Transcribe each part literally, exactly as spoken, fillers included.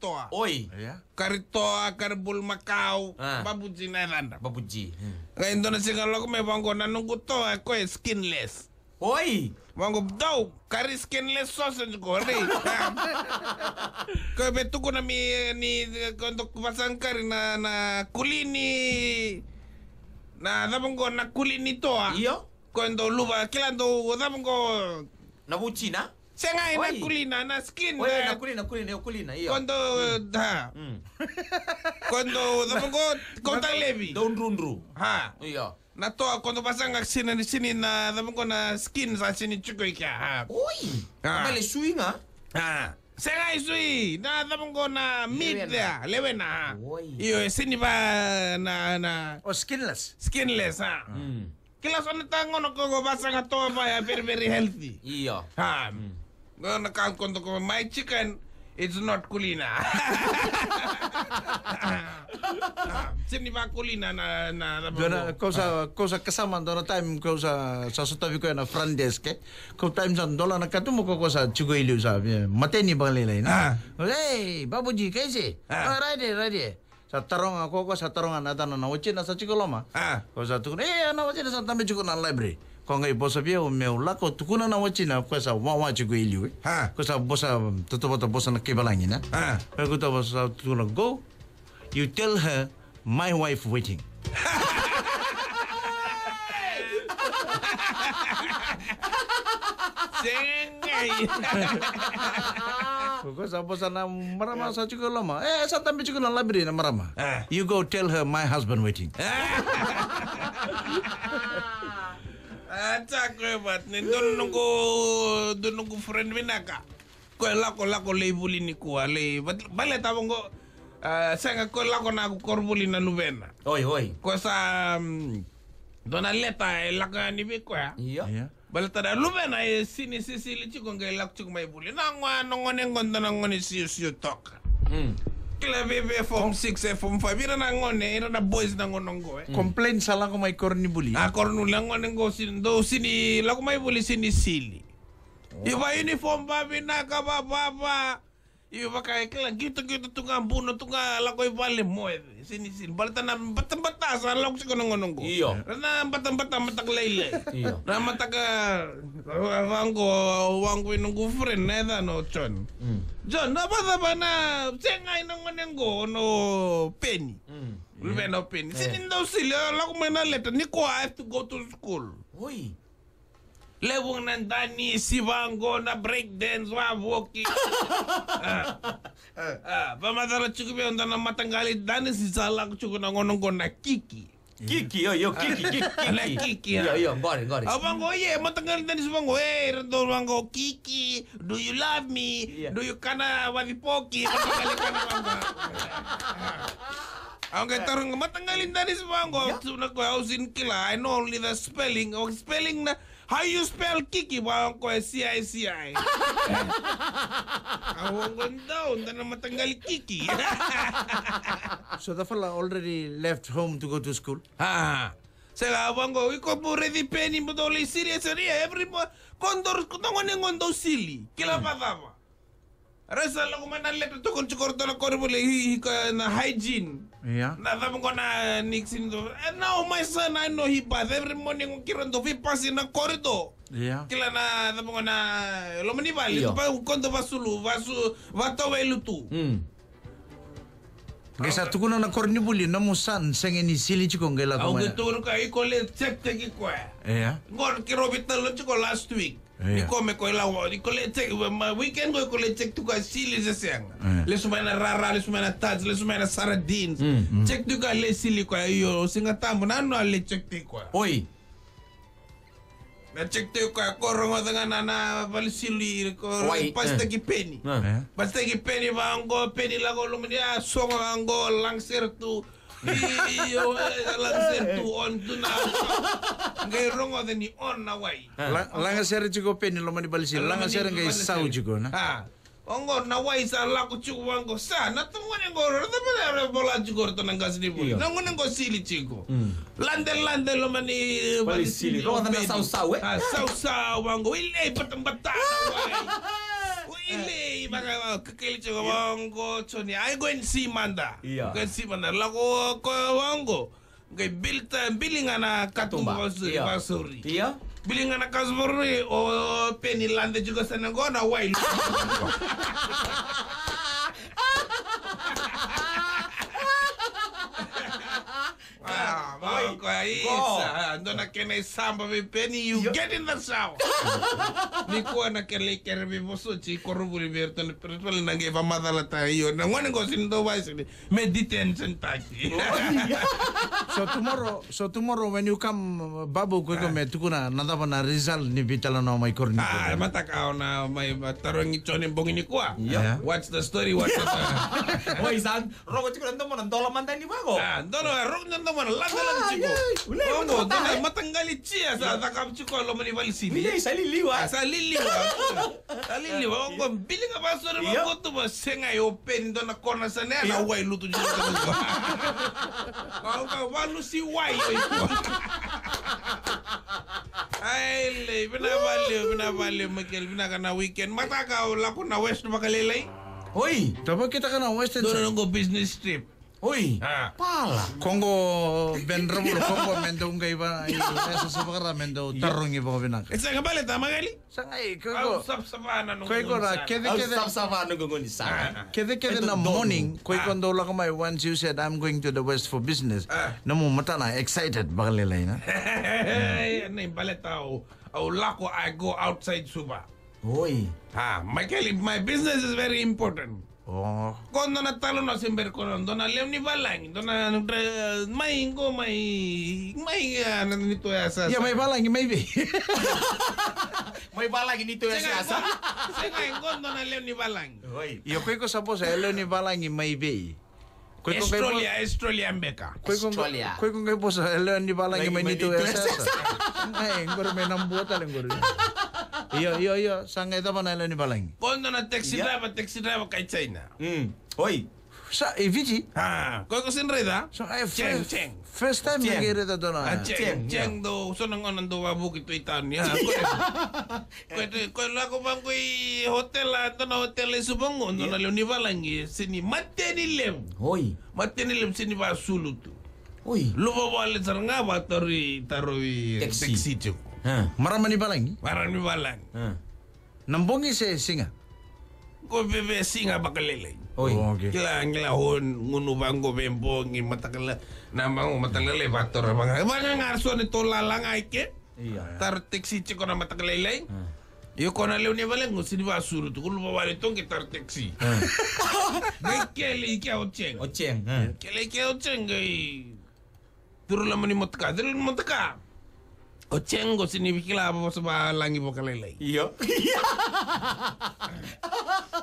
toa. Oi. Ia. Kari toa, kari bulumakau. Ah. Babuji na yacadra. Babuji. Hmm. Qai dua na siga lako mai vaqo na noqu toa, koya e skinless. Oi. Vaqo dau, kari skinless sausage qori. Koya vei tukuna mi, ni, koya dau vasaga kari na, na kulini. Na cava qo na kulini toa. Io. Koya dau luva, kila dau cava qo. Na vucina? Sega, oi, na kulina, na skin. Oi, na kulina, kulina, io, kulina, io. Koya dau, da. Mm. Koya dau, cava qo, kauta laivi. Dau drudru. Ha. Io. Na toa, koya dau vasaga sini, sini na, cava qo na skin sa sini tiko i kea, ha. Oi. Ha. Mai le sui ga. Ha. Sega e sui, na cava qo na meat there, lewena. Oi. Io, e sini va na, na. O skinless. Skinless, ha. Mm. Kila so na ta gauna ko, ko vasaga toa va ya very, very healthy. Io. Ha. Mm. Gauna ka koto ko my chicken, it's not kulina. Sini va kulina na, na, na. Dua na, ko sa, ko sa kasama dua na time ko sa, sa sotavi koya na front desk, e. Ko time sa dola na katuba ko, ko sa tiko i liu sa, e, mateni vakalailai, na. Ah. Hey, Babuji, kaise? Ah. Ah, right there, right there. Sa taroga ko, ko sa taroga na yacana na watina sa tiko loma. Ah. Ko sa tukuna, e, na watina sa tabe tiko na library. Ko qai vosa vei au meu lako tukuna na watina, ko sa wawa tiko i liu, e. Ah. Ko sa vosa, tautauvata vosa na kaivalagi, na. Ah. Ko tautauvata vosa tukuna, go, you tell her my wife waiting. Sega. Ko sa vosa na marama sa tiko loma. E, sa tabe tiko na library na marama. Ah. You go tell her my husband waiting. Ah, tsa ko e vat, ni dua noqu, dua noqu friend vinaka. Ko e lako, lako lai vuli nikua, lai, vat-, baleta vaqo, ah, sega ko e lako na koronivuli na luvena. Oi, oi. Ko sa, mm, dua na leta e lako yani vei koya. Io. Io. Baleta na luvena e sini sisili tiko qai lako tiko mai vuli. Na gone, na gone qo dua na gone siosio toka. Mm. Kila vei, vei form six, e form five, ira na gone, ira na boys na gone qo, e. Mm. Complain sa lako mai koronivuli. A koronivuli, na gone qo sini, dou sini, lako mai vuli sini sili. Io, va uniform vavinaka, va, va, va. Io, vaka e kila qito, qito tu ga, buno tu ga, lako i vale moce. Sini, sini. Baleta na batabata sa lako tiko na gone qo. Io. Na batabata mataka lailai. Io. Na mataka, va, vaqo, vaqo i noqu friend, na yacana o John. Mm. John, na vacava na, sega i na gone qo, no Peni. Mm. Luvena o Peni. Eh. Sini dau sili, lako mai na leta, nikua I have to go to school. Oi. Levu na danisi vaqo, na break dance vavoki. Ah. Ah, vamacala tiko vei au dua na mataqali danisi sa lako tiko na gauna qo na Kiki. Kiki, io, io, Kiki, Kiki, Kiki. Na Kiki, io, ah. Io, qori, qori. Au vaqo, e, mataqali danisi vaqo, e, ira dau vaqo, Kiki, do you love me? Io. Do you kana vacipoki? Mataqali kana vaqo. Au qai taroga, mataqali danisi vaqo, io. Tukuna o koya, au sini kila, I know only the spelling. O spelling na, how you spell Kiki? Vaqo e C I C I. Au vaqo dau, dua na mataqali Kiki. So the fella already left home to go to school? Ah. Sega, au vaqo, iko mo raici Peni, mo dau lai serious, serious, every mo-, ko dau, ko dau gone qo dau sili. Kila vacava. Ra sa lako mai na leta, tukuna tiko o ratou na koronivuli, i, i, ka na hygiene. Io. Na cava qo na nixin do. And now my son, I know he bath every morning, o kira dau veipasi na corridor. Io. Kila na cava qo na loma ni vale, io. Ba, ko dau vasulu, vasu, vatawelu tu. Mm. Qai sa tukuna na koronivuli, nomu son sega ni sili tiko qai lako mai. Au qai tukuna ka, iko lai check, check i koya. Io. Qo keirau veitalanoa tiko last week. Io. Ni ko me ko i lako, ni ko lai check, ma weekend qo ko lai check tu ka sili se sega. Io. Lesu mai na rara, lesu mai na tarts, lesu mai na sardines. Mm, mm. Check tu ka lai sili koya, io, Siga Tabu, na nona lai check tu koya. Oi. Na check tu koya, ko rogoca ga na, na vale sili, ko pasitaki Peni. Ah. Io. Pasitaki Peni vaqo, Peni lako lomani, a sogo vaqo, laga sere tu. Io, e, laga sere tu, on tu na. Qai rogoca ni on na wai. Ah. La-, laga sere tiko Peni loma ni vale sili. Laga sere qai sau tiko, na. Ah. Oqo na wai sa lako tiko vaqo. Sa, na ta gone qo, ra ta vale, ra vola tiko, ra ta na qase ni vuli. Io. Na gone qo sili tiko. Mm. Lade, lade loma ni vale sili. Vale sili. Rogoca na sausau, e? Ah, sausau vaqo. Ilei batabata na wai. Ilei Lako, kakali tiko vaqo, Joni. Ai, go and see mada. Ia. Go and see mada. Lako ko vaqo. Qai bili ta, bili ga na katuba. Katuba. Vasauri, ia. Vasauri. Ia. Bili ga na katuba, o Peni lade tiko sa na qo na wai. Ah, oi, vaka isa. Dua na kena isaba vei Peni, you get in the shower. Nikua na kena ikere vei Vosoti, koronivuli vei iratou na principal, na qai vamacala ta io. Na gone qo sini dau vaisini, me detention taki. So tomorrow, so tomorrow when you come, uh, Babu, ko iko me tukuna na cava na result ni veitalanoa mai koronivuli. Ah, mataka au na mai, mai tarogi Joni bogi nikua. Yeah. What's the story? What's the... Oi, sa rogo tiko na domo na dola mada ni vaqo. Ah, dola, rogo na domo na lada lada tiko. Ai, ai, ulei, vaqo, dola mataqali tia sa cakava tiko loma ni vale sini. Ni sa liliwa. Ah, sa liliwa. Sa liliwa. Vaqo, bili ga vasauri vaqo tu, ma sega, e open dua na kona sa na, na wai lutu tiko. Vaqo, valusi wai, oi. Ai, lei, vinaka vakalevu, vinaka vakalevu, Michael, vinaka na weekend. Mataka au lako na West vakalailai. Oi. Tava kitaka na Western side. Dua na noqu business trip. Oi. Ah. Pala. Koqo Ben Ravulo, koqo me dau qai va, i, esa sa vakara me dau tarogi vakavinaka. E sega baleta, Magali? Sa qai, koqo. Au savasava na noqu. Koqo na kecekece. Au savasava na noqu ni sa. Ah. Kecekece na morning, koqo dau lako mai, once you said, "I'm going to the West for business." Ah. Na mu matana excited vakalailai na. Na ibaleta au, au lako, I go outside Suva. Oi. Ah, Michael, my business is very important. Oh. Ko dua na talanoa se bera ko dua na lewe ni valagi, dua na, mai qo, mai, mai, ah, na ni to ya sa. Ia, mai valagi, mai vei. Mai valagi ni to ya sa. Sega, sega, ko dua na lewe ni valagi. Oi. Ia, ko iko sa vosa, e lewe ni valagi, mai vei. Ko iko qai Australia, Australia beka. Ko iko, Australia. Ko iko qai vosa, e lewe ni valagi mai ni to ya sa. Ai, qori me na bua tale qori. Io, io, io, sa qai cava na lewe ni valagi. Ko dua na taxi driver, taxi driver kai China. Mm. Oi. Sa, e Viti? Ah, ko iko sini raica? So, ai, Cheng, first, Cheng. First time na qai raica dua na. Ah, Cheng, Cheng, Cheng, dou, so na gauna dou vavuki tu i tauni. Ah, ko e, ko e lako vaqo i hotel, a, dua na hotel i Suva qo, dua na lewe ni valagi, sini mate ni levu. Oi. Mate ni levu, sini vasulu tu. Oi. Luva vale sara ga, vatarovi, tarovi taxi. Taxi tiko. Ah. Marama ni valagi? Marama ni valagi. Ah. Na bogi se siga? Ko veve siga vakalailai. Oi. Oh, okay. Kila, kila, o gunu vaqo vei bogi, matakala, na mago matakalailai, vatora vaga. Vaga ga so ni to lala ga i ke. Ia. Taro taxi tiko na matakalailai. Ah. Io, ko na lewe ni vale qo sini vasulu tu, ko luva vale tu qai taro taxi. Ah. Qai kele i ke o Cheng. O Cheng, ah. Kele i ke o Cheng, qai Curu loma ni motoka, curu loma ni motoka. O Cheng qo sini kila vavosa valagi vakalailai. Io.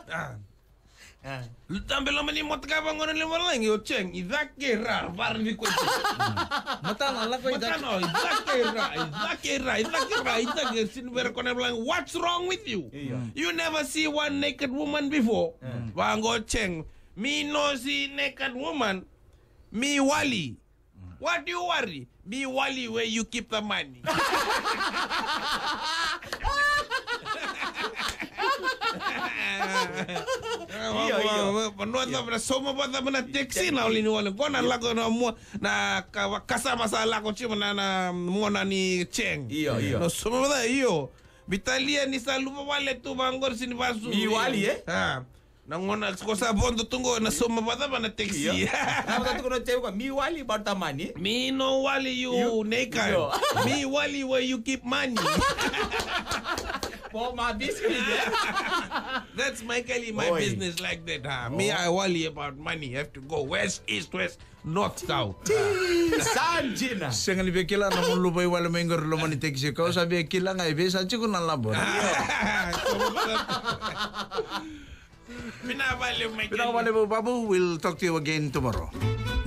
Ah. Ah. Tabe loma ni motoka vaqo na lewe ni valagi, o Cheng, i cake ra, varavi koya. Matana, lako i cake. Matana, i cake ra, i cake ra, i cake ra, i cake, sini vere ko na valagi. What's wrong with you? Io. You never see one naked woman before? Mm. Vaqo o Cheng, me no see naked woman, me wali. What do you worry? Me wali where you keep the money. Io, io. Vanua cava na sauma vata na taxi na wali ni wali. Ko na lako na mua na ka, kasama sa lako tiko na, na mona ni Cheng. Io, io. Na sauma vata, io. Vitalia ni sa luva vale tu vaqori sini vasu. Me wali, eh? Ah. Na gona ko sa vodo tu qo na sauma vata na taxi. Io. Na vata tu qo na taxi ko, me wali about the money. Me no wali you naked. Io. Me wali where you keep money. For my business, eh? That's my Kali, my business like that, huh? Me, I worry about money. I have to go west, east, west, north, south. Ti, sa dina. Sega ni via kila na nomu luva i wale mai qori loma ni taxi. Kau sa via kila ga i vei sa tiko na labo. Vinaka vakalevu, Michael. Vinaka vakalevu, Babu. We'll talk to you again tomorrow.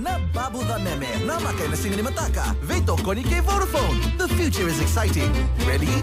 Na Babu Cameme, namaka ena siga ni mataka. Veitokoni kei Vodafone. The future is exciting. Ready?